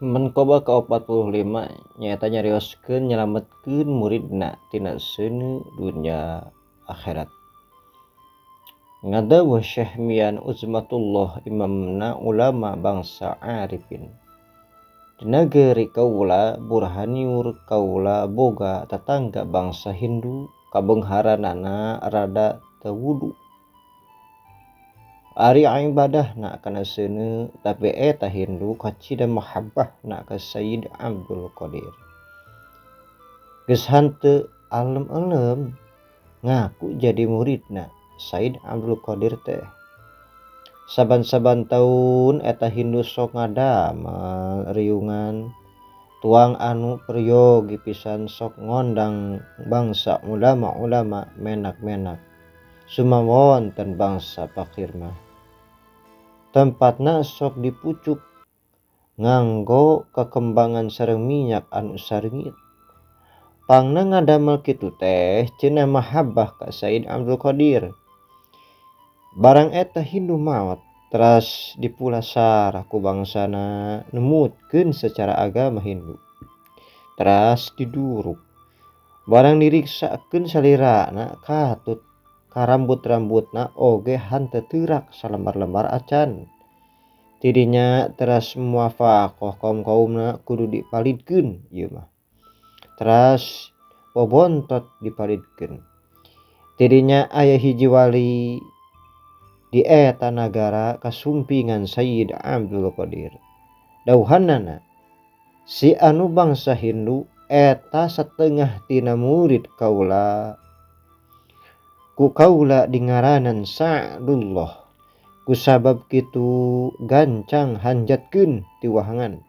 Manqabah ka-45 nyaeta nyarioskeun nyalametkeun muridna tina seuneu dunya akhirat. Ngadawuh Syekh Mian Uzmatullah imamna ulama bangsa arifin. Di nagari kaula Burhaniur kaula boga tatangga bangsa Hindu kabeungharanana rada teu wudu. Ari ibadahna kana seuneu tapi eta Hindu kacida mahabbahna ka Sayyid Abdul Qadir. Geus hanteu alem-elem ngaku jadi muridna Sayyid Abdul Qadir teh. Saban-saban taun eta Hindu sok ngadamel riungan tuang anu peryogi pisan sok ngondang bangsa ulama-ulama menak-menak sumawonten bangsa pakir mah. Tempatna sok dipucuk nganggo kakembangan sareng minyak anu sareungit. Pangna ngadamel kitu teh cenah mahabbah ka Sayyid Abdul Qadir. Barang eta Hindu maot teras dipulasara ku bangsana numutkeun secara agama Hindu. Teras diduruk. Barang diriksakeun salirana katut ka rambut-rambutna oge hanteu teurak salembar-lembar acan. Tidinya teras muwafaqah kaum-kaumna kudu dipalidkeun ieu mah. Teras bobontot dipalidkeun. Tidinya aya hiji wali di eta nagara kasumpingan Sayyid Abdul Qadir. Dauhanana si anu bangsa Hindu eta satengah tina murid kaula. Ku kaula dingaranan Sa'dullah. Kusabab kitu gancang hanjatkeun ti wahangan.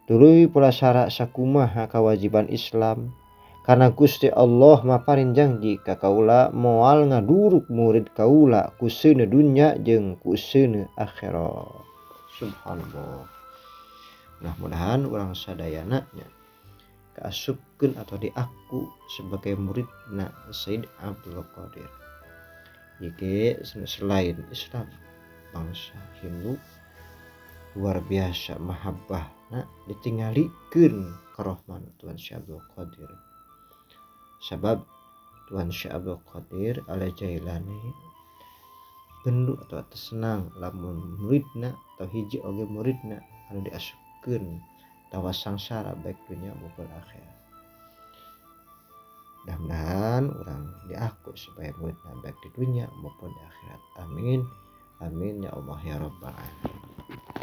Tuluy pulasara sakumaha kawajiban Islam karena Gusti Allah maparin janji ka kaula moal ngaduruk murid kaula ku seuneu dunya jeung ku seuneu akhirat. Subhanallah. Mudah-mudahan urang sadayana nya kaasupkeun atau diaku sebagai muridna Sayyid Abdul Qadir. Ieu selain Islam bangsa Hindu luar biasa mahabbahna ditinggalikeun karohman Tuhan Syekh Abdul Qadir. Sabab Tuhan Syekh Abdul Qadir Al Jailani bendu atau senang lamun muridna atau hiji oge muridna anu diasupkeun tawa sangsara baik dunia maupun akhirat. Mudah-mudahan urang diaku sebagai muridna baik di dunia maupun di akhirat. Amin. Amin ya Allah ya Rabbal alamin.